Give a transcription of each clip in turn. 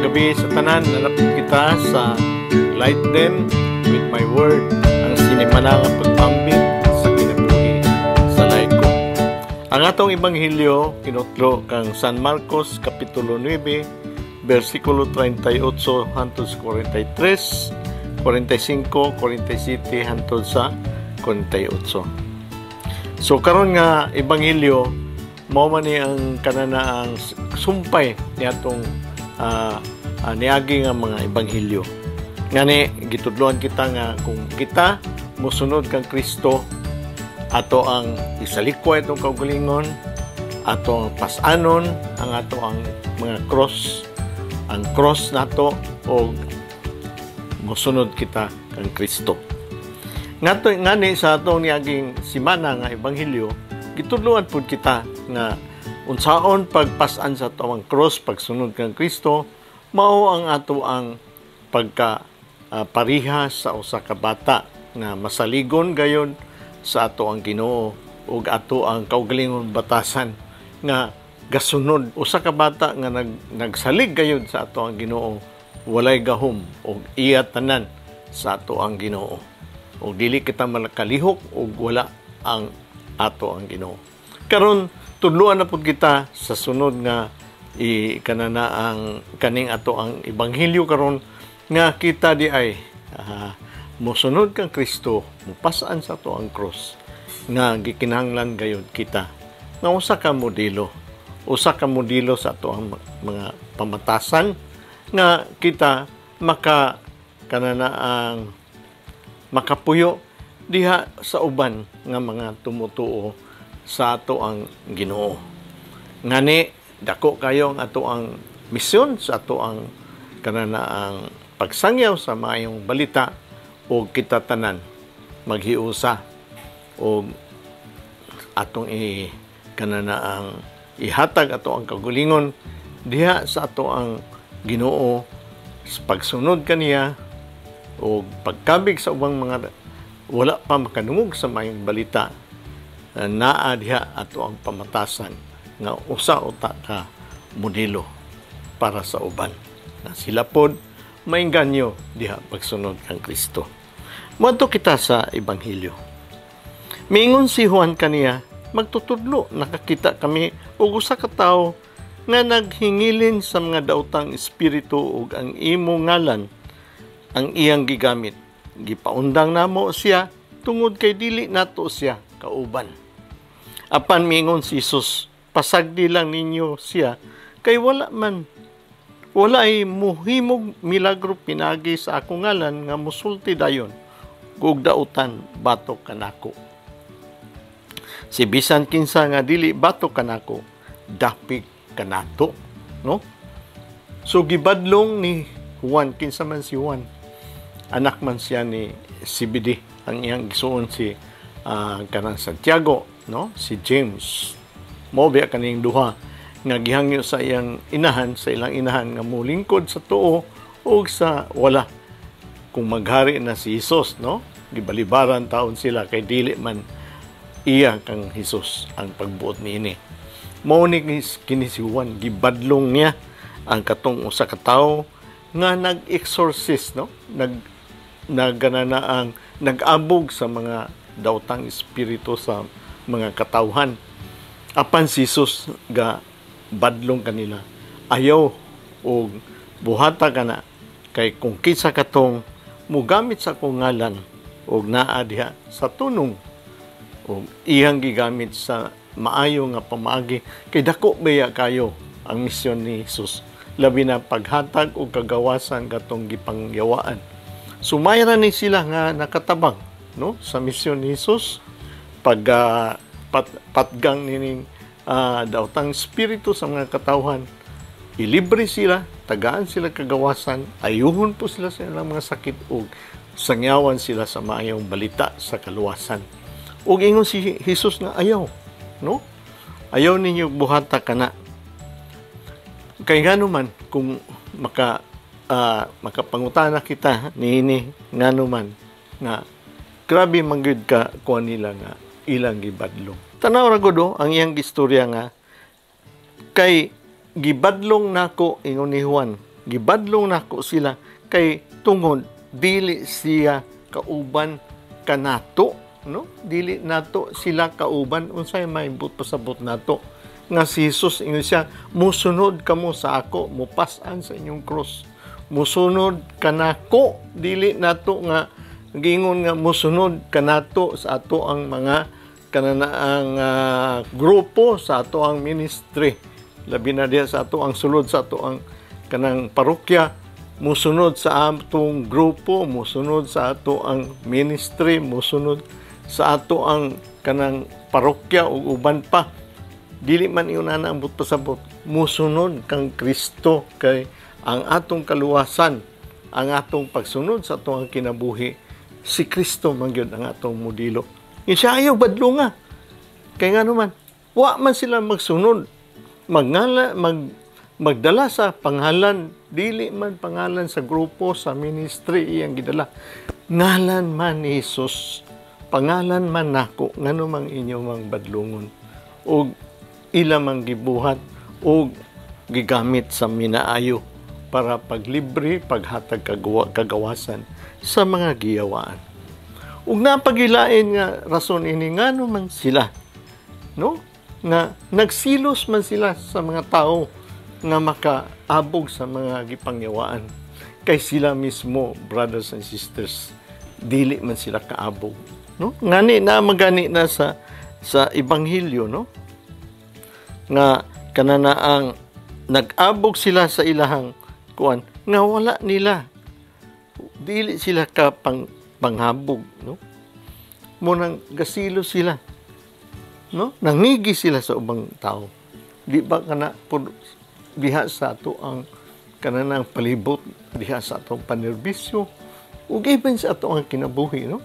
Maayong gabi sa tanan. Nalapit kita sa Light Them with My Word, ang sinimana nga pagpambit sa kinabuhi sa laiko. Ang atong ebanghelyo kinutlo kang San Marcos kapitulo 9 bersikulo 38 hangtod 43, 45, 47 hangtod sa 48. So karon nga ebanghelyo, mao man ni ang kanana ang sumpay niatong niagi nga mga ebanghelyo. Ngani gitudloan kita nga kung kita mosunod kang Kristo, ato ang isalikway atong kaugalingon, ato ang pas-anon ang ato ang mga cross, ang cross nato, og mosunod kita kang Kristo. Ngato ngani sa atong niaging simana nga ebanghelyo, gitudloan pud kita nga unsaon pagpasan sa ato ang cross, pagsunod kang Kristo, mao ang ato ang pagka pariha sa usa ka bata nga masaligon gayon sa ato ang Ginoo ug ato ang kaugalingon batasan nga gasunod. Usa ka bata nga nagsalig gayon sa ato ang Ginoo, walay gahom ug iya tanan sa ato ang Ginoo, ug dili kita malakalihok ug wala ang ato ang Ginoo. Karon tudloan na pud kita sa sunod nga i kanana ang kaning ato ang ebanghelyo karon nga kita di ay mosunod kang Kristo, mopasaan sa ato ang cross, nga gikinahanglan gayud kita nga usa ka modelo sa ato ang mga pamatasan nga kita maka kanana ang makapuyo diha sa uban nga mga tumutuo sa ato ang Ginoo. Ngani dako kayo ang ato ang misyon sa ato ang kanana ang pagsangyaw sa maayong balita, o kita tanan maghiusa o atong i kanana ang ihatag ato ang kagulingon diha sa ato ang Ginoo sa pagsunod kaniya o pagkabig sa ubang mga wala pa makanungog sa maayong balita. Naa diha ato ang pamatasan nga usa uta ka modelo para sa uban na sila pod maingganyo diha pagsunod kang Kristo. Moadto kita sa ebanghelyo. Miingon si Juan kaniya, "Magtutudlo, nakakita kami og usa ka tawo nga naghingilin sa mga daotang espiritu ug ang imo ngalan ang iyang gigamit. Gipaundang namo siya tungod kay dili nato siya kauban." Apan miingon si Jesus, "Pasagdi lang ninyo siya, kay wala ay muhimog milagro pinagi sa akong ngalan nga musulti dayon ug dautan batok kanako. Si bisan kinsa nga dili batok kanako, dapig kanato," no? So gibadlong ni Juan. Kinsa man si Juan? Anak man siya ni Zebedee. Ang iyang igsuon si kanang Santiago, no? Si James. Mao biya kaning duha nga gihangyo sa iyang inahan, sa ilang inahan, nga molingkod sa tuo ug sa wala kung maghari na si Jesus, no? Gibalibaran taon sila kay dili man iya kang Jesus ang pagbuot niini. Mao ni kini si Juan, gibadlong niya ang katong usa ka tawo nga nag-exorcist, no? Nagganana ang nag-abog sa mga daotang espiritu sa mga katawhan. Apan si Jesus ga badlong kanila. "Ayaw og buhata kana, kay kung kinsa katong mugamit sa akong ngalan og naa diha sa tunong og iyang gigamit sa maayo nga pamaagi," kay dako baya kayo ang misyon ni Jesus, labi na paghatag og kagawasan katong gipangyawaan. Sumaya ni sila nga nakatabang, no, sa misyon ni Jesus, pag patgang nining daotang espiritu sa mga katawhan. Ilibre sila, tagaan sila kagawasan, ayuhon po sila sa ilang mga sakit ug sangyawan sila sa maayong balita sa kaluwasan. Ug ingon si Jesus nga ayaw, no? "Ayaw ninyo buhata kana." Kay ngano man kung makapangutana kita niini, ngano man nga grabe man gyud ka kuan nila nga ilang gibadlong? Tanaw ra gud oh, ang iyang gistorya nga kay gibadlong nako, ingon ni Juan, Gibadlong nako sila kay tungod dili siya kauban kanato, no? Dili nato sila kauban. Unsay may pasabot nato nga si Jesus, ingon siya, "Musunod kamo sa ako, mupas-an sa inyong cross, musunod kanako." Dili nato nga giingon nga musunod kanato sa ato ang mga kananaang grupo, sa ato ang ministry, labi na diha sa ato ang sulod, sa ato ang kanang parokya, musunod sa atong grupo, musunod sa ato ang ministry, musunod sa ato ang kanang parokya ug uban pa. Dili man ingon ana ang pasabot. Musunod kang Kristo kay ang atong kaluwasan, ang atong pagsunod sa atong kinabuhi, si Kristo man gyud ang atong modelo. Siya, ayaw badlunga. Kay nga naman, wa man sila magsunod, magngala, magdala sa pangalan, dili man pangalan sa grupo, sa ministry iyang gidala. Ngalan man ni Jesus, pangalan man nako, ngano mang inyo mang badlungon? Og ila mang gibuhat og gigamit sa minaayo para paglibre, paghatag kagawasan sa mga giyawaan. Ug napagilain nga rason ini, ngano man sila, no? Nga nagsilos man sila sa mga tao nga makaabog sa mga gipangyawaan. Kay sila mismo, brothers and sisters, dili man sila kaabog, no? Ngani na magani na sa ebanghelyo, no? Nga kanana ang nag-abog sila sa ilahang kuan nga wala nila, dili sila ka panghabog, no? Mo nang gasilo sila, no? Nangigi sila sa ubang tao. Di ba kana pud diha sa ato ang kananang palibot, diha sa atong panerbisyo ug even sa ato ang kinabuhi, no?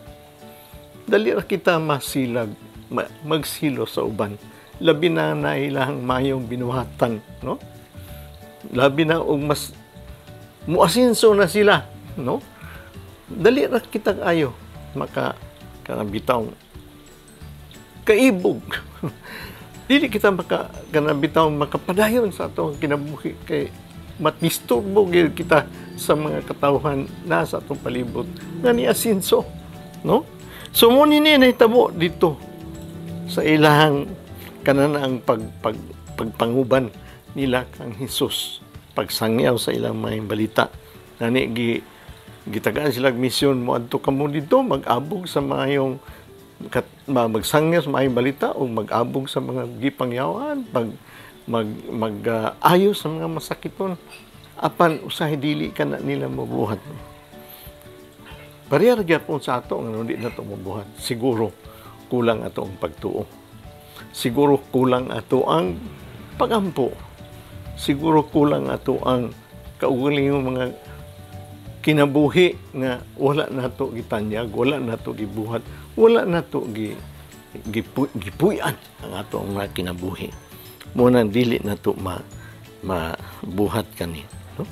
Dali ra kita masilag, magsilo sa uban, labi na na ilang mayong binuhatan, no? Labi na og mas muasinso na sila, no? Dali ra kita ayo maka kanang bitaw kaibog. Dili kita maka kanang bitaw makapadayon sa atong kinabuhi kay matisturbo gyud kita sa mga katawhan na sa atong palibot nga niasinso, no? So mo ni nahitabo dito sa ilahang kananang pagpanguban nila kang Hesus, pagsangyaw sa ilang mga balita. Nani gitagaan sila misyon, moadto kamo dito, mag-abog sa mayong magsangyaw sa maayong balita o mag-abog sa mga gipangyawan, pag mag mag ayo sa mga masakiton. Apan usahay dili ka na nila mabuhat. Pareha ra gyapon sa ato nga hindi na to mabuhat. Siguro kulang ato ang pagtuo, siguro kulang ato ang pagampo, siguro kulang ato ang kaugalingong mga kinabuhi nga wala nato gitanyag, wala nato gibuhat, wala nato gipuy-an ang ato ang mga kinabuhi. Mo nang dili nato mabuhat kani, no?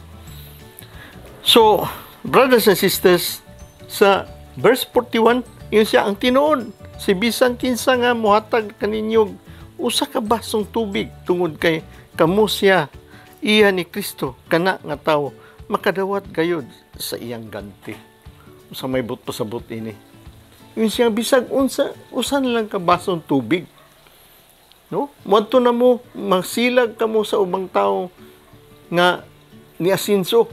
So, brothers and sisters, sa verse 41, yun siya ang tinuod. Si bisan kinsa nga muhatag kaninyo usa ka basong tubig tungod kay kamo siya iya ni Kristo, kana nga tawo makadawat gayod sa iyang ganti. Sa may but pasabot ini. Yun siya, bisag unsa usan lang ka basong tubig. No? Moadto na mo, magsilag kamo sa ubang tao nga niasinso.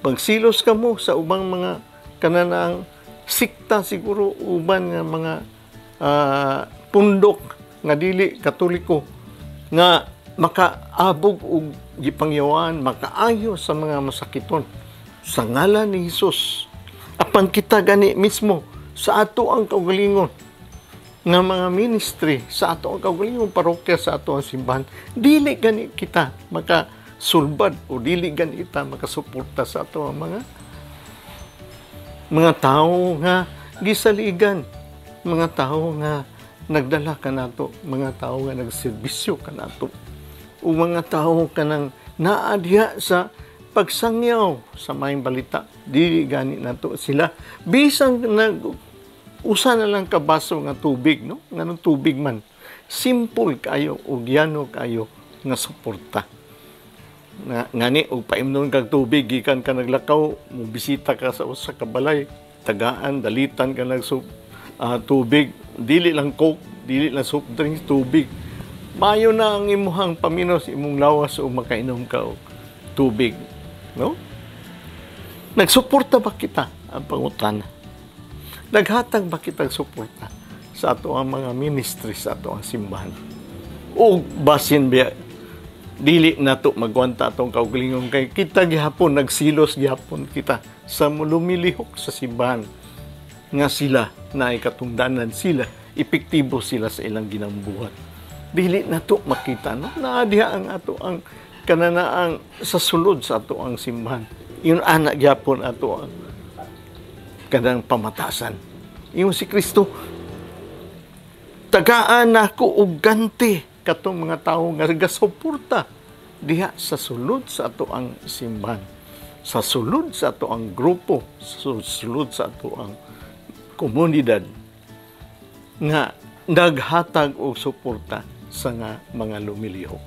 Magsilos kamo sa ubang mga kananang sikta siguro, uban nga mga pundok nga dili Katoliko nga makaabog og gipangyawan, makaayo sa mga masakiton sa ngalan ni Hesus. Apan kita gani mismo sa ato ang kaugalingon nga mga ministry, sa ato ang kaugalingong parokya, sa ato ang simbahan, dili gani kita makasulbad o dili gani kita makasuporta sa ato ang mga tao nga gisaligan, mga tao nga nagdala kanato, mga tao nga nagserbisyo kanato, o mga tao kanang naa diha sa pagsangyaw sa maayong balita. Dili gani nato sila bisan nag usa na lang ka baso nga tubig, no? Nganong tubig man, simple kayo ug yano kayo nga suporta. Na, ngani og paimnon kag tubig gikan ka naglakaw, mo bisita ka sa usa ka balay, tagaan, dalitan ka nag tubig, dili lang Coke, dili lang soft drinks, tubig. Mayo na ang imuhang paminos, imong lawas o makainom ka og tubig, no? Nagsuporta ba kita, ang pangutana? Naghatag ba kitang suporta sa ato ang mga ministry sa ato ang simbahan? O basin biya dili nato magwanta atong kaugalingon kay kita gihapon nagsilos gihapon kita sa lumilihok sa simbahan nga sila naay katungdanan, sila epektibo sila sa ilang ginambuhat. Dili nato makita, no? Naa diha ang ato ang kananaang sa sulod sa ato ang simbahan. Yun ana gyapon ato ang kanang pamatasan. Yung si Kristo, tagaan nako og ganti katong mga tawo nga gasuporta diha sa sulod sa ato ang simbahan, sa sulod sa ato ang grupo, sa sulod sa ato ang komunidad nga naghatag og suporta sa nga mga lumilihok.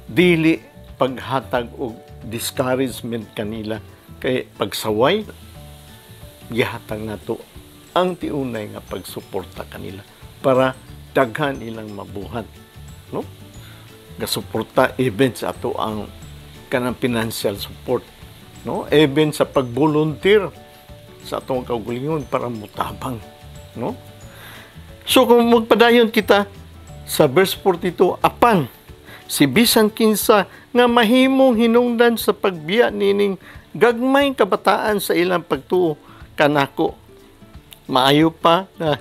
Dili paghatag og discouragement kanila kay pagsaway, gihatag nato ang tiunay nga pagsuporta kanila para daghan ilang mabuhat, no? Gasuporta even sa ato ang kanang financial support, no? Even sa pag-volunteer sa atong kaugalingon para mutabang, no? So kung magpadayon kita sa verse 42, apan si bisan kinsa nga mahimong hinungdan sa pagbiya nining gagmay kabataan sa ilang pagtuo kanako, maayo pa nga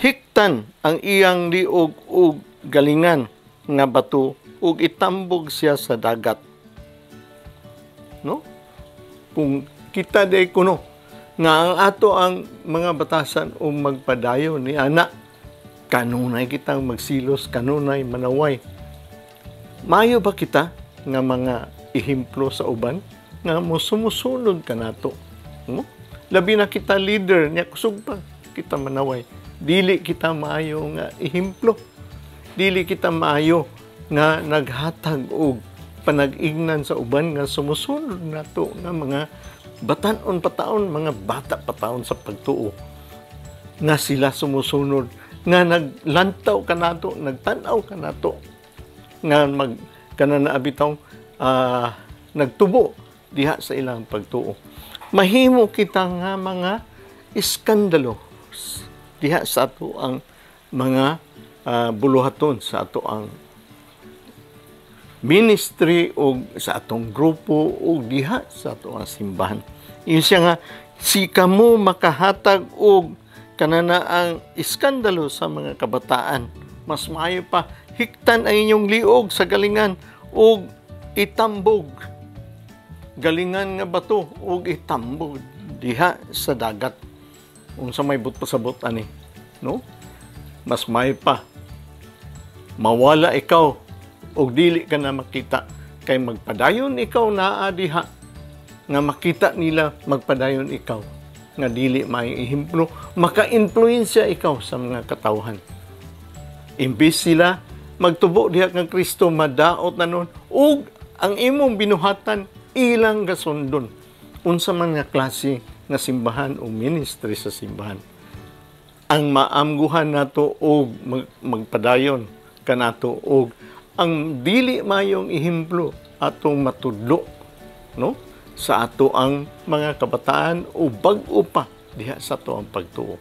hiktan ang iyang liog og galingan nga bato ug itambog siya sa dagat, no? Kung kita day kuno nga ang ato ang mga batasan o magpadayon ni ana, kanunay kitang magsilos, kanunay manaway. Mayo ba kita nga mga ehemplo sa uban nga mo sumusunod kanato, no? Labi na kita leader niya, kusog pa kita manaway. Dili kita maayo nga ehemplo, dili kita maayo nga naghatag og panag-ignan sa uban nga sumusunod nato nga mga batan-on pataon, mga bata pataon sa pagtuo nga sila sumusunod, nga naglantaw kanato, nagtan-aw kanato, nga mag kanana bitaw nagtubo diha sa ilang pagtuo. Mahimo kita nga mga iskandalo diha sa ato ang mga buluhaton sa ato ang ministry o sa atong grupo o diha sa ato ang simbahan. Yun siya nga si kamo makahatag og kanana ang iskandalo sa mga kabataan. Mas maayo pa hiktan ang inyong liog sa galingan og itambog, galingan nga bato og itambog diha sa dagat. Unsa may buot pasabot ani, no? Mas maayo pa mawala ikaw og dili ka na makita kay magpadayon ikaw naa diha nga makita nila magpadayon ikaw nga dili may ehemplo, maka-influensya ikaw sa mga katawhan. Imbis sila magtubo diha kang Kristo, madaot na nun ug ang imong binuhatan ilang gasundon. Unsa man nga klase nga simbahan o ministry sa simbahan ang maamguhan nato og magpadayon kanato og ang dili mayong ehemplo atong matudlo, no, sa ato ang mga kabataan o bag-o pa diha sa ato ang pagtuo.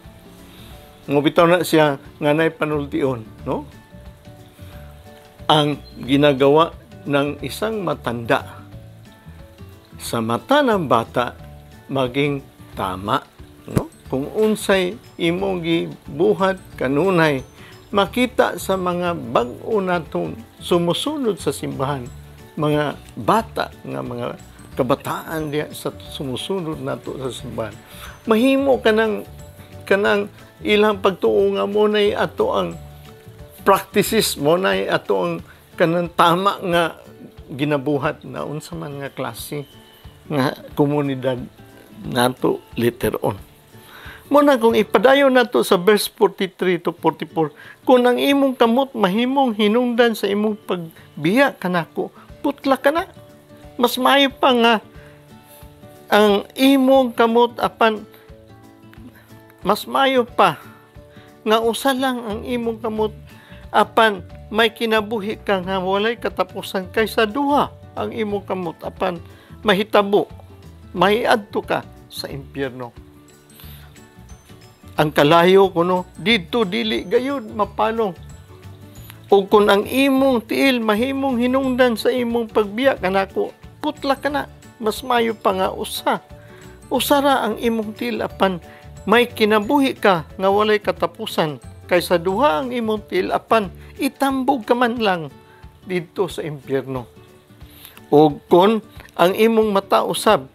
Ngo bitaw na siya nga nay panultion, no? Ang ginagawa ng isang matanda sa mata ng bata maging tama, no? Kung unsay imong gibuhat kanunay makita sa mga bag-o natong sumusunod sa simbahan, mga bata nga mga kabataan diha sa sumusunod nato sa simbahan, mahimo kanang ilang pagtuo nga mo nay ato ang practices mo nay ato ang kanang tama nga ginabuhat na unsa man nga klase nga komunidad nato later on. Muna kung ipadayon nato sa verse 43 to 44, kung ang imong kamot mahimong hinungdan sa imong pagbiya kanako, putla ka na. Mas maayo pa nga ang imong kamot apan mas maayo pa nga usa lang ang imong kamot apan may kinabuhi ka nga walay katapusan kaysa duha ang imong kamot apan mahitabo maiadto ka sa impyerno. Ang kalayo kuno didto dili gayud mapalong. O kung ang imong tiil mahimong hinungdan sa imong pagbiya kanako, putla ka na. Mas mayo pa nga usa. Usa ra ang imong tiil apan may kinabuhi ka nga walay katapusan kaysa duha ang imong tiil apan itambog ka man lang didto sa impyerno. O kung ang imong mata usab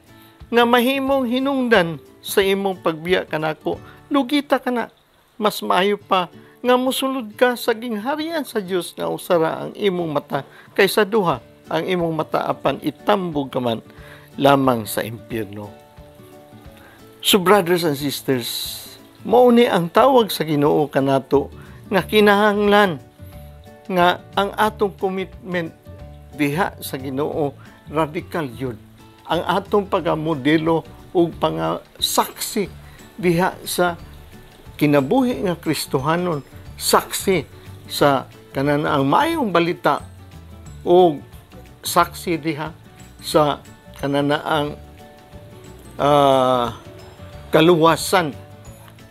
nga mahimong hinungdan sa imong pagbiya kanako, lugita ka na. Mas maayo pa nga mosulod ka sa gingharian sa Dios nga usa ra ang imong mata kaysa duha ang imong mata apan itambog ka man lamang sa impyerno. So brothers and sisters, mao ni ang tawag sa Ginoo kanato nga kinahanglan nga ang atong commitment diha sa Ginoo radikal yun. Ang atong pagkamodelo ug pangasaksi diha sa kinabuhi nga Kristohanon, saksi sa kanan ang maayong balita o saksi diha sa kananaang kaluwasan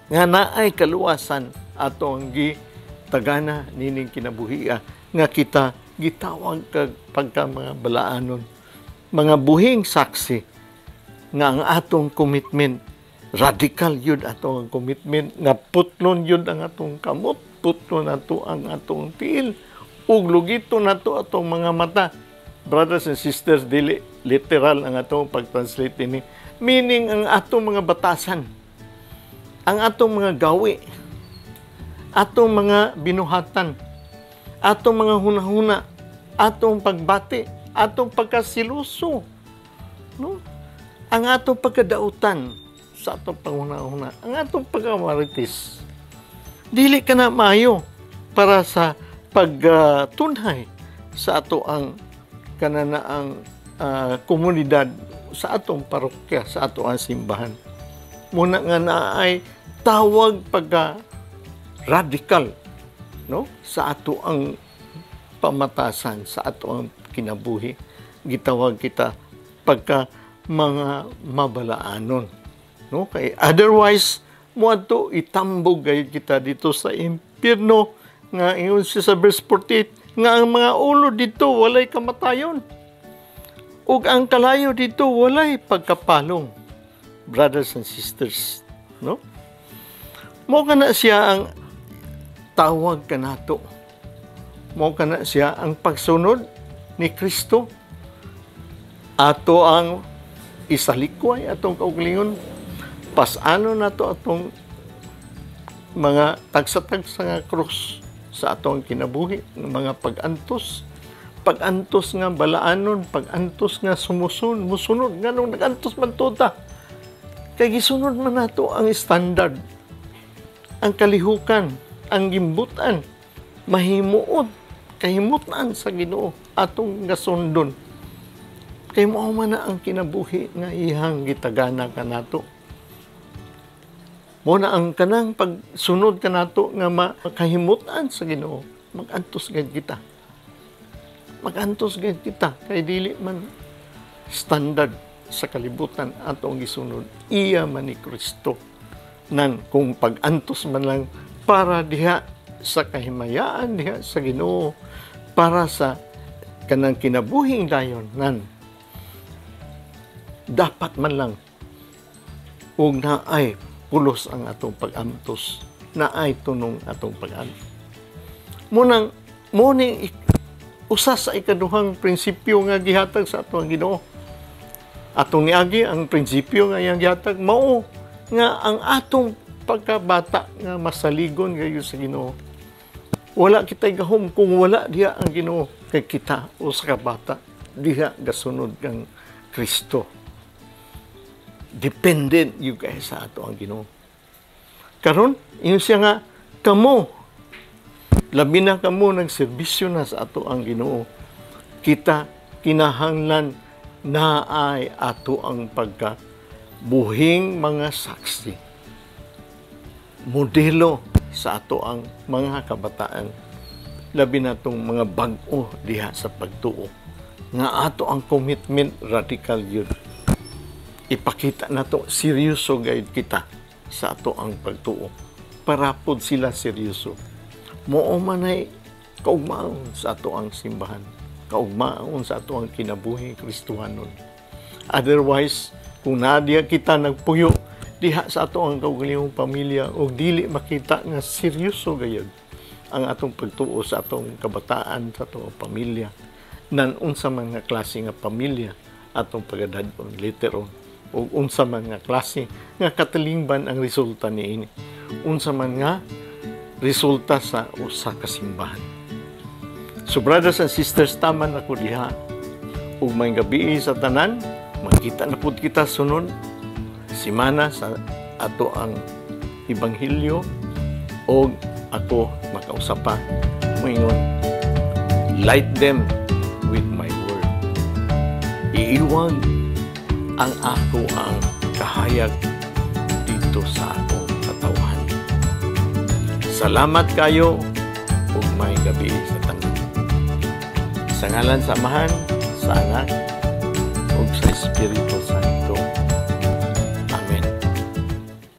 nga naay kaluwasan ato ang gitagana nining kinabuhia nga kita gitawag kag pagka mga balaanon, mga buhing saksi nga ang atong commitment radikal yun, ato ang commitment nga putlon yun ang atong kamot, putlon nato ang atong tiil ug lugito nato atong mga mata. Brothers and sisters, dili literal ang atong pag-translate ini, meaning ang atong mga batasan, ang atong mga gawi, atong mga binuhatan, atong mga hunahuna, atong pagbati, atong pagkasiluso, no? Ang atong pagkadautan sa atong panghuna-huna, ang atong pagkamarites, dili ka na maayo para sa pagtunhay sa ato ang kananaang komunidad, sa atong parokya, sa ato ang simbahan. Muna nga naay tawag pagka radical, no, sa ato ang pamatasan, sa ato ang kinabuhi. Gitawag kita pagka mga mabalaanon, no? Kay otherwise moadto itambog gayud kita dito sa impyerno nga ingon siya sa verse 48 nga ang mga ulo dito walay kamatayon ug ang kalayo dito walay pagkapalong. Brothers and sisters, no, mo kana siya ang tawag kanato, mo kana siya ang pagsunod ni Kristo. Ato ang isalikway atong kaugalingon, pasano nato atong mga tagsa-tagsa nga krus sa atong kinabuhi, mga pag-antos, pag-antos nga balaanon, pag-antos nga musunod, nganong nag-antos man tuta? Kay gisunod man nato ang standard, ang kalihukan, ang gimbutan, mahimuot, kahimutan sa Ginoo atong gasundon. Kay mao man na ang kinabuhi nga iyang gitagana kanato. Mo na ang kanang pagsunod kanato nga makahimutan sa Ginoo, mag-antos gid kita. Mag-antos gid kita kay dili man standard sa kalibutan atong gisunod. Iya man ni Kristo. Nan kung pag-antos man lang para diha sa kahimayaan diha sa Ginoo, para sa kanang kinabuhing dayon, nan dapat man lang ug naay pulos ang atong pag-antos, naay tunong atong pag-antos. Munang mo ni usa sa ikaduhang prinsipyo nga gihatag sa atong Ginoo. Atong niagi ang prinsipyo nga iyang gihatag mao nga ang atong pagkabata nga masaligon gayon sa Ginoo. Wala kita'y gahom kung wala diha ang Ginoo, kay kita usa ka bata diha gasunod kang Kristo. Dependent you guys sa ato ang Ginoo. Karon, ingon siya nga kamo, labi na kamo nagserbisyo na sa ato ang Ginoo. Kita kinahanglan Naay ato ang pagka buhing mga saksi, modelo sa ato ang mga kabataan, labi na tong mga bag-o diha sa pagtuo, nga ato ang commitment radical yun. Ipakita nato seryoso gayud kita sa ato ang pagtuo para pod sila seryoso. Mao man ay kaugmaon sa ato ang simbahan, kaugmaon sa ato ang kinabuhi Kristohanon. Otherwise, kung nadia kita nagpuyo diha sa ato ang kaugalingong pamilya o dili makita nga seryoso gayud ang atong pagtuo sa atong kabataan, sa atong pamilya, nan unsa man nga klase nga pamilya atong pagadad-on later on, ug unsa man nga klase nga katilingban ang resulta niini, unsa man nga resulta sa usa ka simbahan. So brothers and sisters, taman ako diha ug may gabii sa tanan. Magkita na pud kita sunod simana sa ato ang ebanghelyo, og ako makausap pa moingon, "Light them with my word." Iiwag ang ako ang kahayag dito sa akong katawhan. Salamat kayo ug may gabi sa tanan. Sa ngalan sa Amahan, sa Anak ug sa Espiritu Santo.